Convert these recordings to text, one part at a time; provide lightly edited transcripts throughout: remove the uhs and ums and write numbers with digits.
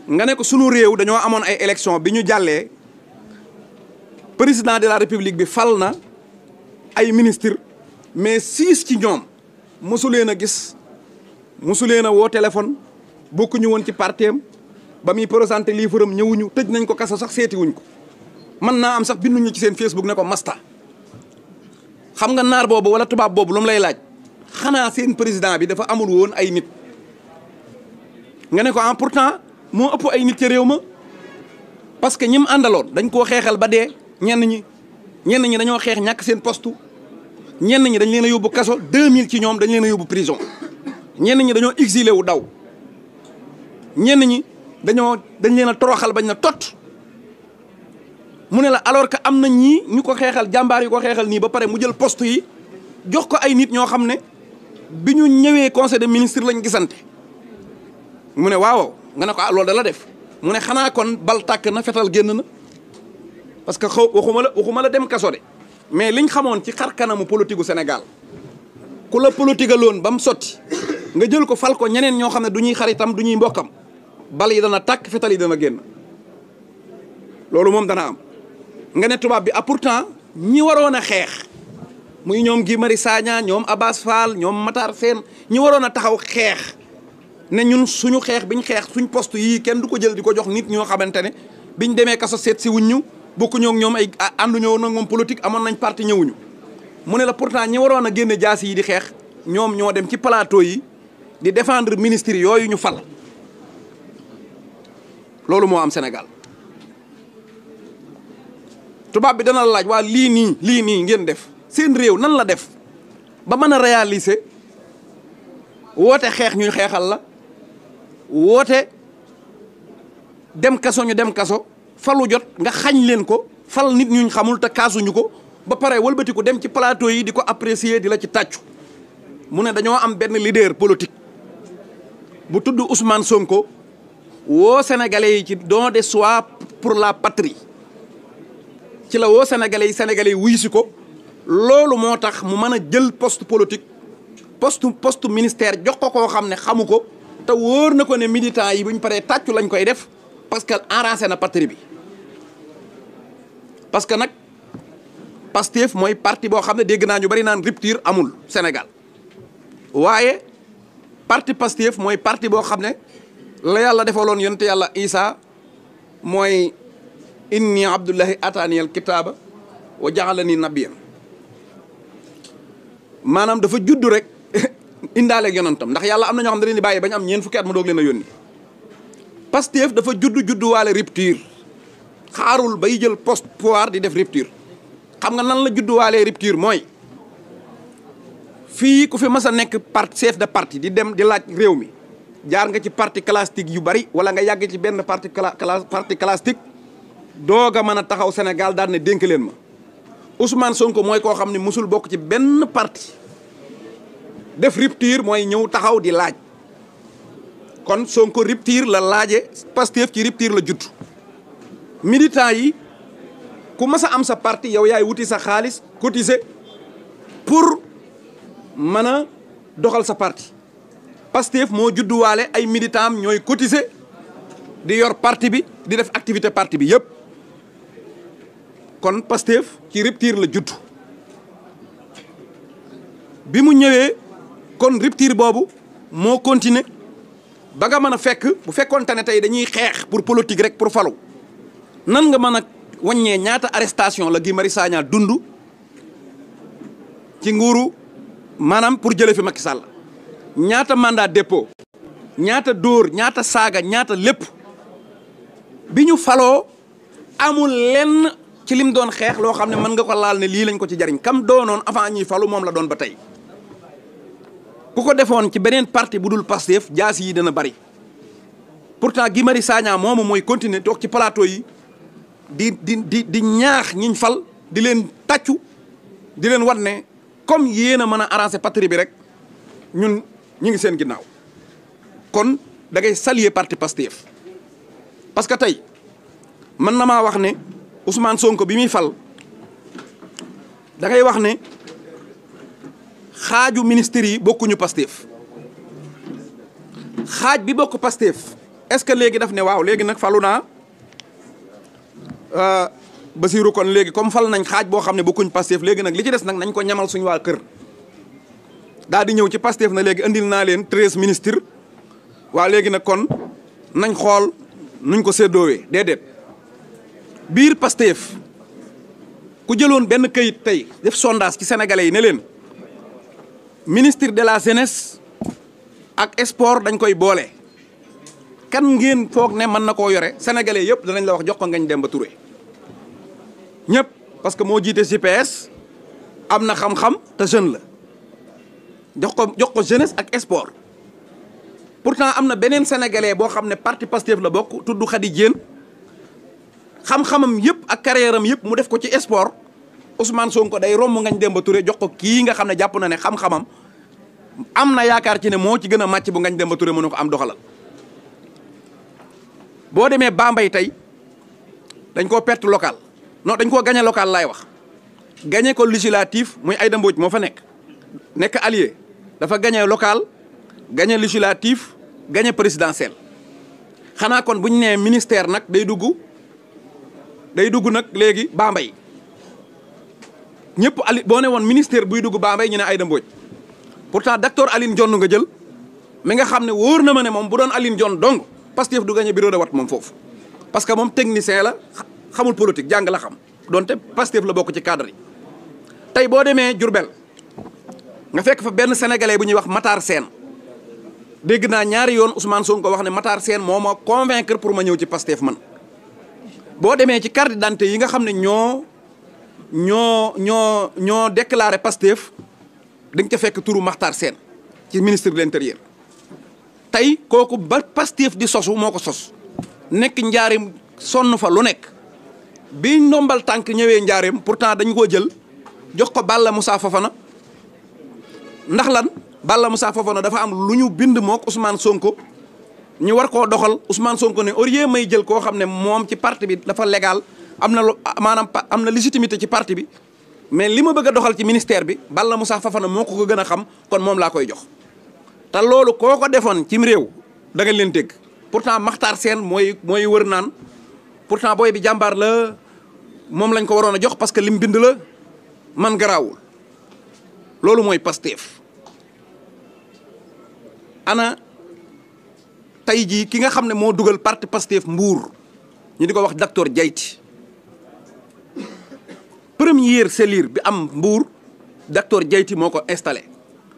nga ne ko sunu réew dañoo amoon ay élection bi ñu jàllee président de la république bi fal na ay ministre mais 6 ci ñoom mosu leen a gis mosu leen a woo téléphone bokkuñu woon ci parteem ba muy présenté livre am ñëwuñu tëj nañ ko kaso sax seeti wuñ ko mën naa am sax binduñu ci seen Facebook ne ko masta xam nga naar boobu wala tubaab boobu lu mu lay laaj xanaa seen président bi dafa amul woon ay nit nga ne ko ah pourtant moo ëpp ay nit ci réew ma parce que ñi mu àndaloon dañ koo xeexal ba dee ñenn ñi dañoo xeex ñàkk seen poste ñenn ñi dañ leen a yóbbu kaso 2000 ci ñoom dañ leen a yóbbu prison ñenn ñi dañoo exilé wu daw ñenn ñi dañ leen a toroxal bañ na tot mu ne la alors que am na ñii ñu ko xeexal jàmbaar yu ko xeexal nii ba pare mu jël poste yi jox ko ay nit ñoo xam ne bi ñu ñëwee conseil des ministres lañ gisante mu ne waaw nga ne ko loolu da la def mu ne xanaa kon bal tàkk na fetal génn na parce que waxuma la dem kaso de mais liñ xamoon ci xar kanamu politique gu Sénégal ku la politique loon ba mu sotti nga jël ko fal ko ñeneen ñoo xam ne du ñuy xaritam du ñuy mbokkam bal yi dana tàkk fetal yi dana génn loolu moom dana am nga ne tubaab bi pourtant ñi waroon a xeex muy ñoom Guy Marius Sagna ñoom Abass Fall ñoom Matar Sène ñi waroon a taxaw xeex ne ñun suñu xeex biñ xeex suñ poste yii kenn du ko jël di ko jox nit ñoo xamante ne biñ demee kaso seet si wuñ ñu bokkuñoo ak ñoom ay ànduñoo woon ak moom politique amoon nañ parti ñëwuñu mu ne la pourtant ñi waroon a génne jaasi yi di xeex ñoom ñoo dem ci plateau yi di défendre ministres yooyu ñu fal loolu moo am Sénégal tubaab bi dana la laaj waa lii nii ngeen def seen réew nan la def ba mën a réaliser woote xeex ñuy xeexal la woote dem kaso ñu dem kaso falu jot nga xañ leen ko fal nit ñuñ xamul te kaasuñu ko ba pare wëlbatiku dem ci plateau yi di ko apprécier di la ci tàccu mu ne dañoo am benn leader politique bu tudd Ousmane Sonko woo sénégalais yi ci don de soi pour la patrie ci la woo sénégalais yi wuyu si ko loolu moo tax mu mën a jël poste politique poste ministère jox ko koo xam ne xamu ko te wóor na ko ne militants yi buñ paree tàccu lañ koy def parce que arrangé na patrie bi parce que nag Pastef mooy parti boo xam ne dégg naa ñu bari naan rupture amul Sénégal waaye parti Pastef mooy parti boo xam ne la yàlla defaloon yonent yàlla Isa mooy inni abdullahi ataaniyal kitaaba wa ja'alani nabiyyan maanaam dafa juddu rek indaaleeg yonantam ndax yàlla am na ñoo xam ne dañuy bàyyi bañ am ñeent fukki at mu doog leen a yónni Pastef dafa judduwaale rupture xaarul bay jël poste pouvoir di def rupture xam nga nan la judduwaalee rupture mooy fii ku fi mas a nekk chef de parti di dem di laaj réew mi jaar nga ci parti classique yu bari wala nga yàgg ci benn parti classique doog a mën a taxaw Sénégal daal ne dénk leen ma Ousmane Sonko mooy koo xam ne musul bokk ci benn parti def rupture mooy ñëw taxaw di laaj kon Sonko rupture la laaje Pastef ci rupture la judd militants yi ku mas a am sa parti yow yaay wuti sa xaalis cotiser pour mën a doxal sa parti Pastef moo judduwaale ay militants am ñooy cotiser di yor parti bi di def activité parti bi yëpp kon Pastef ci rupture la judd bi mu ñëwee kon rupture boobu moo continuer ba nga mën a fekk bu fekkoonte ne tey dañuy xeex pour politique rek pour falu nan nga mën a wàññee ñaata arrestation la Guy Marius Sagna dund ci nguuru maanaam pour jële fi Macky Sall ñaata mandat dépôt ñaata dóor ñaata saaga ñaata lépp bi ñu faloo amul lenn ci lim doon xeex loo xam ne mën nga ko laal ne lii lañ ko ci jariñ kam doonoon avant ñuy falu moom la doon ba tey ku ko defoon ci beneen parti bu dul Pastef jaas yi dana bari pourtant Guy Marius Sagna moomu mooy continuer toog ci plateau yi di ñaax ñiñ fal di leen tàccu di leen wan ne comme yéen a mën a arranger patrie bi rek ñun ñu ngi seen ginnaaw kon da ngay saluer parti Pastef parce que tey mën na maa wax ne Ousmane Sonko bi muy fal da ngay wax ne xaaju ministère yi bokkuñu Pastef xaaj bi bokk Pastef est-ce que léegi daf ne waaw léegi nag falu naa Bassirou kon léegi comme fal nañ xaaj boo xam ne bokkuñ Pastef léegi nag li ci des nag nañ ko ñamal suñu waa kër daal di ñëw ci Pastef na léegi andil naa leen 13 ministres waa léegi nag kon nañ xool nuñ ko séddoowee déedéet biir Pastef ku jëloon benn këyit tey def sondage ci sénégalais yi ne leen ministre de la jeunesse ak sport dañ koy boole kan ngeen foog ne mën na koo yore sénégalais yëpp danañ la wax jox ko Ngagne Demba Touré ñëpp parce que moo jiite GPS am na xam-xam te jeune la jox ko jeunesse ak sport pourtant am na beneen sénégalais boo xam ne parti Pastef la bokk tudd Khady Diène xam-xamam yëpp ak carrière am yëpp mu def ko ci sport Ousmane Sonko day romb Ngagne Demba Touré jox ko kii nga xam ne jàpp na ne xam-xamam am na yaakaar ci ne moo ci gën a màcc bu Ngagne Demba Touré mënu ko am doxalal. boo demee Bambey tey dañ koo perte local non dañ koo gagné local laay wax gagné ko législatif muy Aïda Mbodj moo fa nekk allié dafa gagné local gagné législatif gagné présidentiel xanaa kon bu ñu nee ministère nag day dugg nag léegi Bambey ñëpp boo ne woon ministère buy dugg Bambey ñu ne Aïda Mbodj pourtant docteur Aline Dione nga jël mi nga xam ne wóor na ma ne moom bu doon Aline Dione dong Pastef du gagné bureau de vote moom foofu parce que moom technicien la xamul politique jàng la xam donte Pastef la bokk ci cadre yi tey boo demee Diourbel nga fekk fa benn sénégalais bu ñuy wax Matar Sène dégg naa ñaari yoon Ousmane Sonko wax ne Matar Sène moo ma convaincre pour ma ñëw ci Pastef man boo demee ci carte d'identité yi nga xam ne ñoo déclaré Pastef dañ ca fekk turu Matar Sène ci ministre de l'intérieur tey kooku ba Pastef di sosu moo ko sos nekk njaarim sonn fa lu nekk bi ndombal tànk ñëwee njaarim pourtant dañu koo jël jox ko Balla Moussa Fofana ndax lan Balla Moussa Fofana dafa am lu ñu bind mook Ousmane Sonko ñu war koo doxal Ousmane Sonko ne au lieu may jël koo xam ne moom ci parti bi dafa légal am na lu maanaam am na légitimité ci parti bi mais li ma bëgg a doxal ci ministère bi Balla Moussa Fofana moo ko gën a xam kon moom laa koy jox te loolu koo ko defoon cim réew da nga leen dégg pourtant Makhtar Sène mooy wër naan pourtant booy bi jàmbaar la moom lañ ko waroon a jox parce que lim bind la man garaawul loolu mooy Pastef ana tey jii ki nga xam ne moo dugal parti Pastef Mbour ñu di ko wax docteur Diayti première cellule bi am Mbour docteur Diayti moo ko installé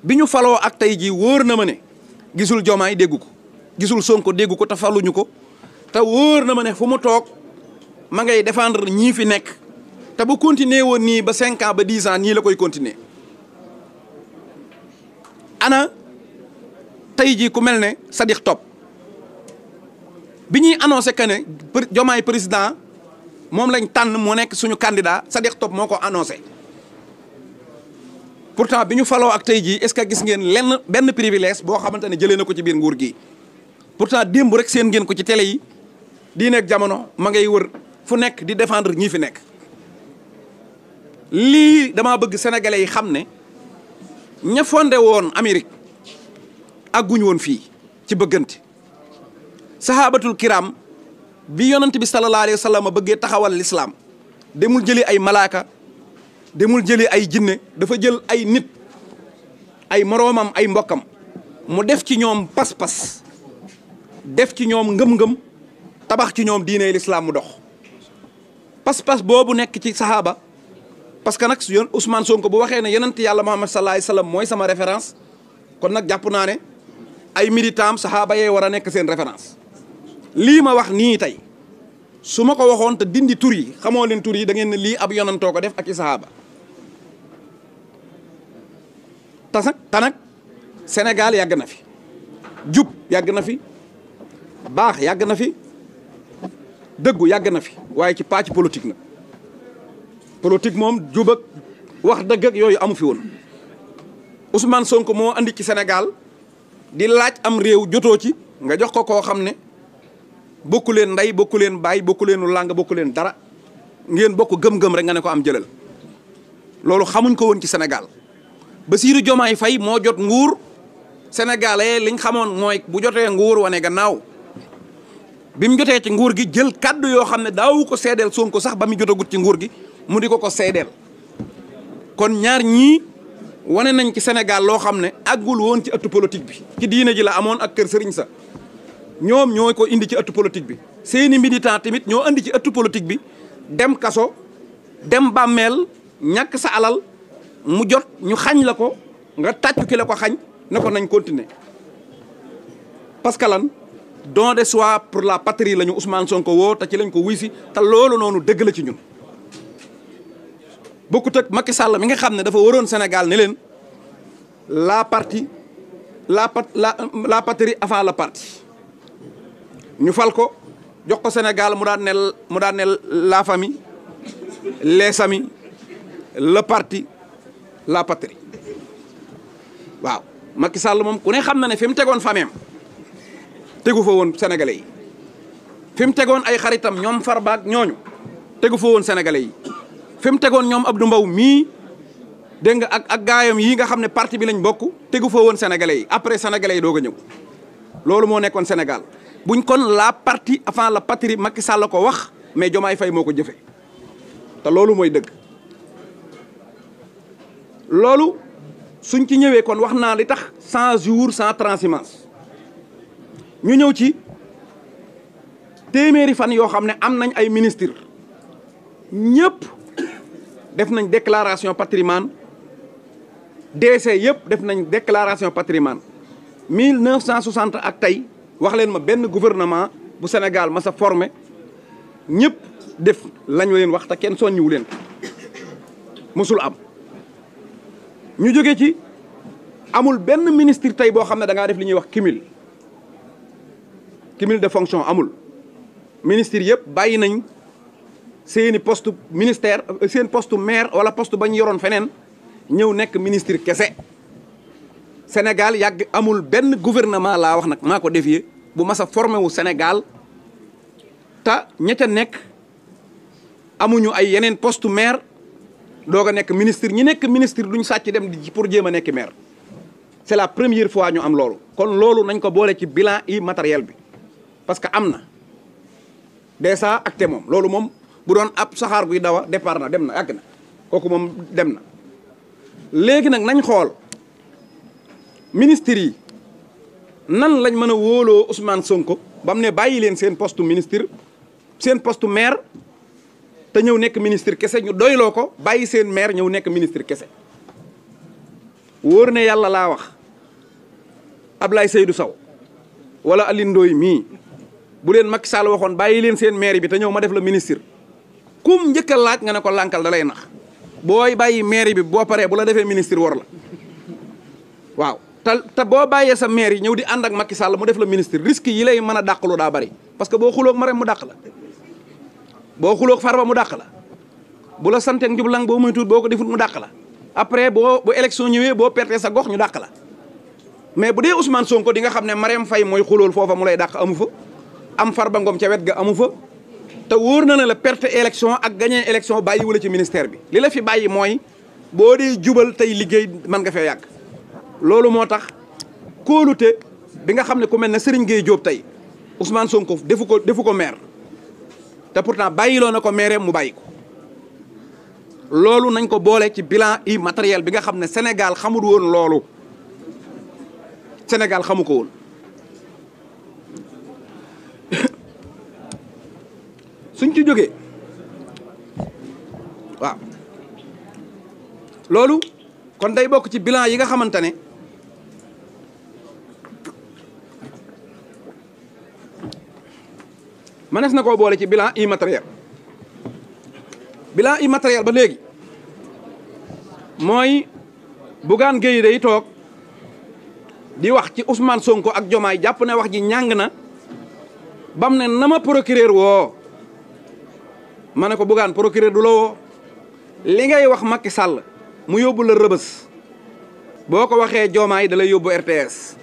bi ñu faloo ak tey jii wóor na ma ne gisul Diomaye déggu ko gisul Sonko déggu ko te faluñu ko te wóor na ma ne fu mu toog ma ngay défendre ñii fi nekk te bu continuer woon nii ba 5 ans ba 10 ans nii la koy continuer ana tey jii ku mel ne Sadikh Top bi ñuy annoncé que ne Diomaye président moom lañ tànn moo nekk suñu candidat Sadikh Top moo ko annoncé pourtant bi ñu faloo ak tey jii est-ce que gis ngeen benn privilège boo xamante ne jëlee na ko ci biir nguur gi pourtant démb rek seen ngeen ko ci télé yi di nekk jamono ma ngay wër fu nekk di défendre ñii fi nekk lii damaa bëgg sénégalais yi xam ne ña fondé woon Amérique àgguñu woon fii ci bëggante sahabatul kiram bi yonent bi sallallahu alayhi wa sallam bëggee taxawal l'islam demul jëli ay malaaka demul jëli ay jinne dafa jël ay nit ay moroomam ay mbokkam mu def ci ñoom pas-pas def ci ñoom ngëm-ngëm tabax ci ñoom diine l'islam mu dox pas-pas boobu nekk ci sahaba parce que nag yoon Ousmane Sonko bu waxee ne yonent yàlla Muhammad sallallahu alayhi wa sallam mooy sama référence kon nag jàpp naa ne ay militant sahaba yee war a nekk seen référence lii ma wax nii tey su ma ko waxoon te dindi tur yi xamoo leen tur yi da ngeen ne lii ab yonantoo ko def ak i sahaba te nag Sénégal yàgg na fi jub yàgg na fi baax yàgg na fi dëggu yàgg na fi waaye ci pàcc politique nag politique moom jub ak wax dëgg ak yooyu amu fi woon Ousmane Sonko moo andi ci Sénégal di laaj am réew jotoo ci nga jox ko koo xam ne bokku leen ndey bokku leen baay bokku leenu làng bokku leen dara ngeen bokk gëm-gëm rek nga ne ko am jëlal loolu xamuñ ko woon ci Sénégal Bassirou Diomaye Faye moo jot nguur sénégalais liñ xamoon mooy bu jotee nguur wane gannaaw bi mu jotee ci nguur gi jël kàddu yoo xam ne daawu ko seedeel Sonko sax ba mu jotagut ci nguur gi mu di ko seedeel. kon ñaar ñii wane nañ ci Sénégal loo xam ne àggul woon ci ëttu politique bi ci diine ji la amoon ak kër sëriñ sa ñoom ñoo ko indi ci ëttu politique bi seeni militant tamit ñoo indi ci ëttu politique bi dem kaso dem bàmmeel ñàkk sa alal mu jot ñu xañ la ko nga tàccu ki la ko xañ ne ko nañ continuer parce que lan don de soi pour la patrie la ñu Ousmane Sonko woo te ci lañ ko wuy si te loolu noonu dëgg la ci ñun bokkut ak Macky Sall mi nga xam ne dafa waroon Sénégal ne leen la patrie avant la parti ñu fal ko jox ko Sénégal mu daan ne la famille les amis le parti la patrie waaw Macky Sall moom ku ne xam na ne fi mu tegoon fameem tegu fa woon sénégalais yi fi mu tegoon ay xaritam ñoom Farba ak ñooñu tegu fa woon sénégalais yi fi mu tegoon ñoom Abdou Mbow mii dégg nga ak gaayam yi nga xam ne parti bi lañ bokk tegu fa woon sénégalais yi après sénégalais yi doog a ñëw loolu moo nekkoon Sénégal buñ kon la partie avant la patrie Macky Sall ko wax mais Diomaye Faye moo ko jëfe te loolu mooy dëgg loolu suñ ci ñëwee kon wax naa li tax 100 jours sans transhumance ñu ñëw ci téeméeri fan yoo xam ne am nañ ay ministre ñëpp def nañ déclaration patrimoine DC yëpp def nañ déclaration patrimoine 1960 ak tey wax leen ma benn gouvernement bu Sénégal ma sa formé ñëpp def lañ leen wax te kenn soññiwu leen mosul am ñu jóge ci amul benn ministre tey boo xam ne da ngaa def li ñuy wax cumul de fonction amul ministre yëpp bàyyi nañ seeni poste ministère seen poste maire wala poste ba ñu yoroon feneen ñëw nekk ministre kese Sénégal yàgg amul benn gouvernement laa wax nag maa ko défier bu mas a formé wu Sénégal te ña ca nekk amuñu ay yeneen poste maire doog a nekk ministre ñi nekk ministre duñ sàcc dem pour jéem a nekk maire c'est la première fois ñu am loolu kon loolu nañ ko boole ci bilan immatériel bi parce que am na déjà acté moom loolu moom bu doon ab saxaar guy dawa départ na dem na yàgg na kooku moom dem na léegi nag nañ xool ministres yi nan lañ mën a wóoloo Ousmane Sonko ba mu ne bàyyi leen seen poste ministre seen poste maire te ñëw nekk ministre kese ñu doyloo ko bàyyi seen maire ñëw nekk ministre kese wóor ne yàlla laa wax Ablaye Seydou Sow wala Alioune Ndoye mii bu leen Macky Sall waxoon bàyyi leen seen maire bi te ñëw ma def la ministre kum njëkk a laaj nga ne ko lànkal da lay nax booy bàyyi maire bi boo paree bu la defee ministre war la waaw te boo bàyyee sa maire yi ñëw di ànd ak Macky Sall mu def la ministre risque yi lay mën a dàqalu daa bari parce que boo xuloog Marème mu dàq la boo xuloog Farba mu dàq la bu la santeeg njublang boo muy tuut boo ko defut mu dàq la après bu élection ñëwee boo pertee sa gox ñu dàq la mais bu dee Ousmane Sonko di nga xam ne Marème Faye mooy xulool foofa mu lay dàq amu fa am Farba Ngom ca wet ga amu fa te wóor na ne la perte élection ak gagné élection bàyyi wala ci ministère bi li la fi bàyyi mooy boo dee jubal tey liggéey mën nga fee yàgg loolu moo tax kóolute bi nga xam ne ku mel ne Serigne Gueye Diop tey Ousmane Sonko defu ko maire te pourtant bàyyiloo na ko maire mu bàyyi ko loolu nañ ko boole ci bilan immatériel bi nga xam ne Sénégal xamul woon loolu Sénégal xamu ko woon suñ ci jógee waaw loolu kon day bokk ci bilan yi nga xamante ne mënees na koo boole ci bilan immatériel ba léegi mooy Bougane Gueye day toog di wax ci Ousmane Sonko ak Diomaye jàpp ne wax ji ñàng na bam ne na ma procureur woo ma ne ko Bougane procureur du la woo li ngay wax Macky Sall mu yóbbu la rëbës boo ko waxee Diomaye da lay yóbbu RTS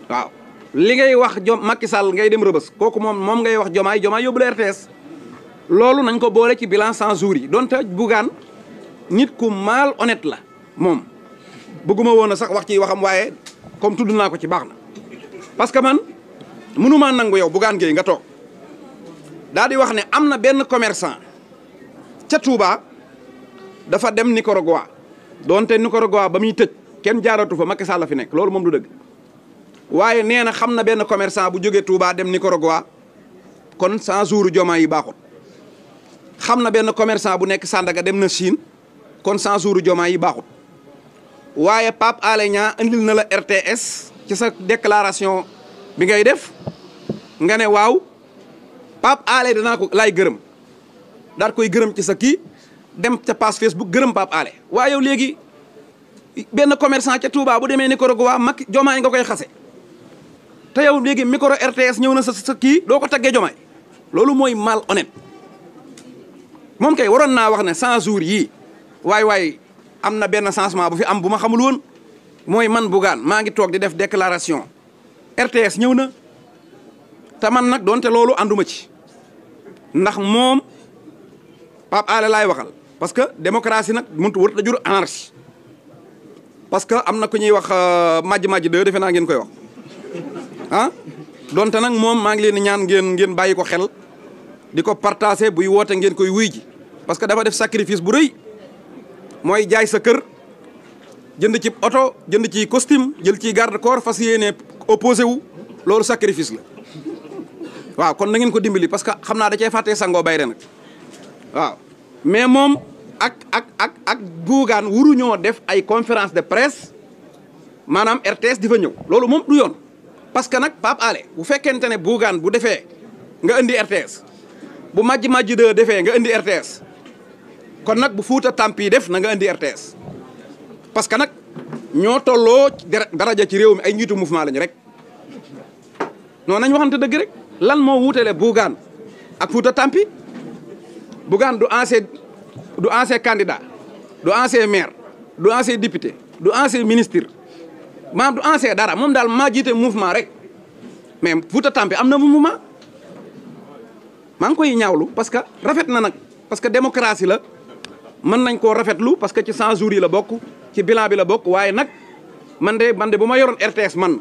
waaw li ngay wax Macky Sall ngay dem rëbës kooku moom ngay wax Diomaye yóbbu la RTS loolu nañ ko boole ci bilan 100 jours yi donte Bougane nit ku mal honnête la moom bëgguma woon a sax wax ci waxam waaye comme tudd naa ko ci baax na parce que man mënumaa nangu yow Bougane Gueye nga toog daal di wax ne am na benn commerçant ca Touba dafa dem Nicaragua donte Nicaragua ba muy tëj kenn jaaratu fa Macky Sall la fi nekk loolu moom du dëgg waaye nee na xam na benn commerçant bu jógee Touba dem Nicaragua kon 100 jours Diomaye yi baaxut xam na benn commerçant bu nekk Sandaga dem na Chine kon 100 jours Diomaye yi baaxut waaye Pape Alé Niang indil na la RTS ci sa déclaration bi ngay def nga ne waaw Pape Alé danaa ko laay gërëm daal koy gërëm ci sa kii dem ca page Facebook gërëm Pape Alé waaye yow léegi benn commerçant ca Touba bu demee Nicaragua Macky Diomaye nga koy xase te yow léegi micro RTS ñëw na sa kii doo ko taggee Diomaye loolu mooy mal honnête moom kay waroon naa wax ne 100 jours yii waay am na benn changement bu fi am bu ma xamul woon mooy man Bougane maa ngi toog di def déclaration RTS ñëw na te man nag doonte loolu ànduma ci ndax moom Pape Alé laay waxal parce que démocratie nag mënut wër da jur anarchie parce que am na ku ñuy wax majj de defe naa ngeen koy wax ah donte nag moom maa ngi leen di ñaan ngeen bàyyi ko xel di ko partager buy woote ngeen koy wuy ji parce que dafa def sacrifice bu rëy mooy jaay sa kër jënd ci oto jënd ci costume jël ci garde corps fas yéene opposé wu loolu sacrifice la waaw kon na ngeen ko dimbali parce que xam naa da cee fàttee sangoo bayre nag waaw mais moom ak Bougane wuruñoo def ay conférence de presse maanaam RTS di fa ñëw loolu moom du yoon parce que nag Pape Alé bu fekkente ne Bougane bu defee nga indi RTS bu majj de defee nga indi RTS kon nag bu Fouta Tampi def na nga indi RTS parce que nag ñoo tolloo daraja ci réew mi ay njiitu mouvement lañu rek non nañ waxante dëgg rek lan moo wuutale Bougane ak Fouta Tampi Bougane du ancien candidat du ancien maire du ancien député du ancien ministre maanaam du ancien dara moom daal maa jiite mouvement rek mais Fouta Tampi am na mouvement maa ngi koy ñaawlu parce que rafet na nag parce que démocratie la mën nañ koo rafetlu parce que ci 100 jours yi la bokk ci bilan bi la bokk waaye nag man de bu ma yoroon RTS man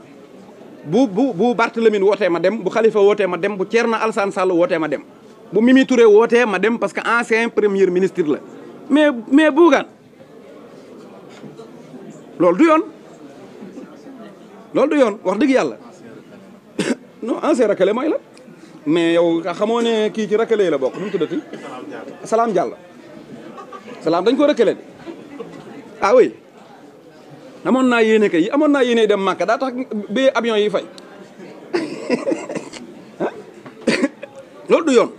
bu Barthélémy wootee ma dem bu Khalifa wootee ma dem bu Thierno Alassane Sall wootee ma dem bu Mimi Touré wootee ma dem parce que ancien premier ministre la mais Bougane loolu du yoon wax dëgg yàlla non ancien rakale mooy la mais yow xamoo ne kii ci rakale la bokk nu mu tuddati Salam Diallo Salam dañ ko rakale de ah oui amoon naa yéene dem Màkka daa tax ba avion yi fay loolu du yoon